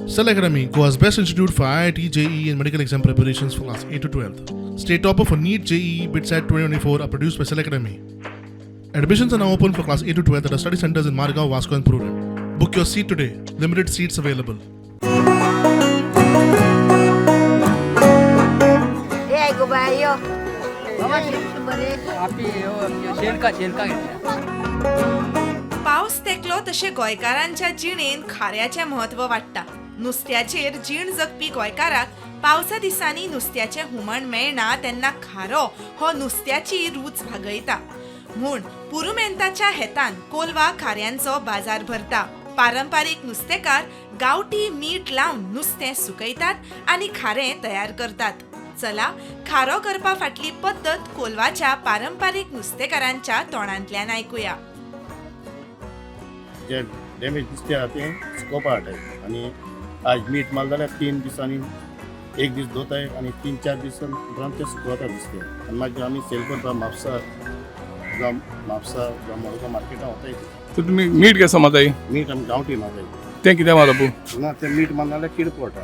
Cell Academy, Goa's best institute for IIT, JEE, and medical exam preparations for class 8 to 12. State topper for NEET, JEE, BITSAT 2024 are produced by Cell Academy. Admissions are now open for class 8 to 12 at our study centers in Margao, Vasco, and Prudent. Book your seat today. Limited seats available. ये गो बाय यो. बाबा बरे. शेलका शेलका घेतल्या. पावस तेंकलो तशें गोंयकारांच्या जिणेंत खाऱ्याचें म्हत्व वाडटा. नुस्त्याचेर जीण जगपी गोंयकाराक पावसा दिसांनी नुस्त्याचें हुमण मेळना तेन्ना खारो हो नुस्त्याची रूच भागयता. म्हूण पुरुमेंताच्या हेतान कोलवा खाऱ्यांचो बाजार भरता. पारंपारीक नुस्तेकार गांवठी मीठ लावन नुस्तें सुकयतात आनी खारें तयार करतात. चला, खारो करपा फाटली पद्दत कोलवाच्या पारंपारीक नुस्तेकारांच्या तोंडांतल्यान आयकुया. जे डॅमेज नुस्तें आहा तें सुकोवपा हाडटाय आनी आज मीठ मारलें जाल्यार 3 दिसांनी, एक दीस दवरताय आनी 3-4 दिसां उपरांत तें सुकवता नुस्तें आनी मागीर आमी सेल करता म्हापसा जावं म्हापसा जावं मडगांव मार्केटान वताय. तर तुमी मीठ केसो मारताय? मीठ आमी गांवठी मारताय. तें कित्याक मारप? ना, तें मीठ मारलें जाल्यार कीड पडटा.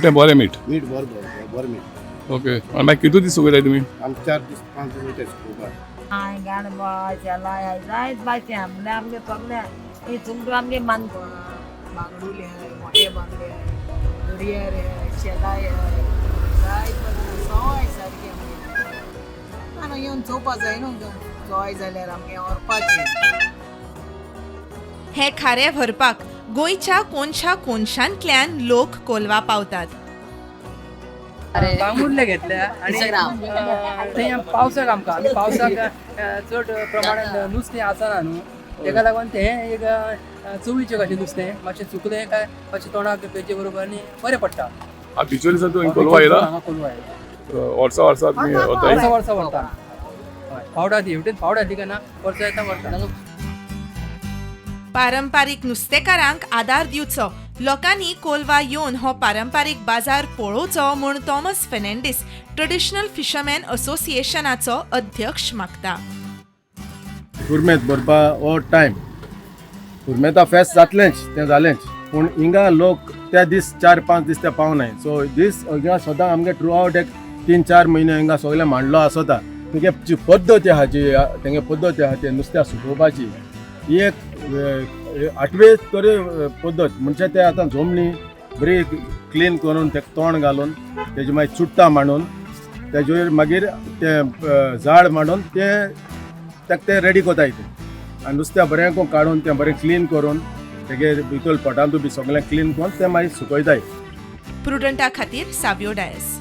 तें बरें मीठ? मीठ बरें, बरें बरें मीठ. ओके, आनी मागीर कितू दीस सुकयताय तुमी? आमी 4 दीस, 5 दीस वयताय सुकोवपाक. हाय गाणबा चला जायत भाशे आमले आमगे सगळे ही सुंगटां आमगे मानता. बांगडुले आहाय, मोटे बांगडे आहाय, दर्यार आहाय, शेलाय आहाय, जायत भाशेन सवाय सारकें आमगें. आनी येवन चोवपा जाय न्हू, चोय जाल्यार आमगें व्हरपाचें. हें खारें व्हरपाक गोंयच्या कोनशा कोनशांतल्यान लोक कोलवा पावतात. बांगुर्ले घेतल्या आणि थंय पावसाक आमकां आमी पावसाक चड प्रमाणान नुस्तें आसना न्हू, तेका लागून तें एक चवीचें कशें नुस्तें मातशें सुकलें काय मातशें तोंडाक पेजे बरोबर आनी बरें पडटा. बिचोली सावन तुमी कोलवा येयला? हांगा कोलवा येयला. वर्सा वर्सा तुमी वताय? वर्सा वर्सा व्हरता, हय. फावट जाली, हेवटेन फावट जाली काय ना, वर्सा येता व्हरता. पारंपारीक नुस्तेकारांक आदार दिवचो, लोकांनी कोलवा येवन हो पारंपारीक बाजार पळोवचो म्हूण थॉमस फेर्नांडीस, ट्रेडिशनल फिशरमॅन असोसिएशनाचो अध्यक्ष मागता. पुरुमेंत भरपा हो टायम, पुरुमेंता फेस्त जातलेंच, तें जालेंच, पूण हिंगा लोक त्या दीस 4-5 दीस ते पावनाय. सो दीस हिंगा सदां आमगे थ्रू आवट एक 3-4 म्हयने हिंगा सगळें मांडलो आसता. तेगे जी पद्दत आहा, जी तेंगे पद्दत आहा ते नुस्त्या सुकोवपाची, ही एक आठवे तरी पद्दत. म्हणजे ते आतां जमनी बरी क्लीन करून, तेका तोंड घालून, तेजे मागीर चुट्टां मांडून, तेजेर मागीर तें झाड मांडून तें ताका तें रेडी कोताय ते. आनी नुस्त्या बरें करून काडून, तें बरें क्लीन करून, तेगे भितर पोटांतू बी सगळें क्लीन करून तें मागीर सुकयताय. प्रुडंटा खातीर सावियो डायस.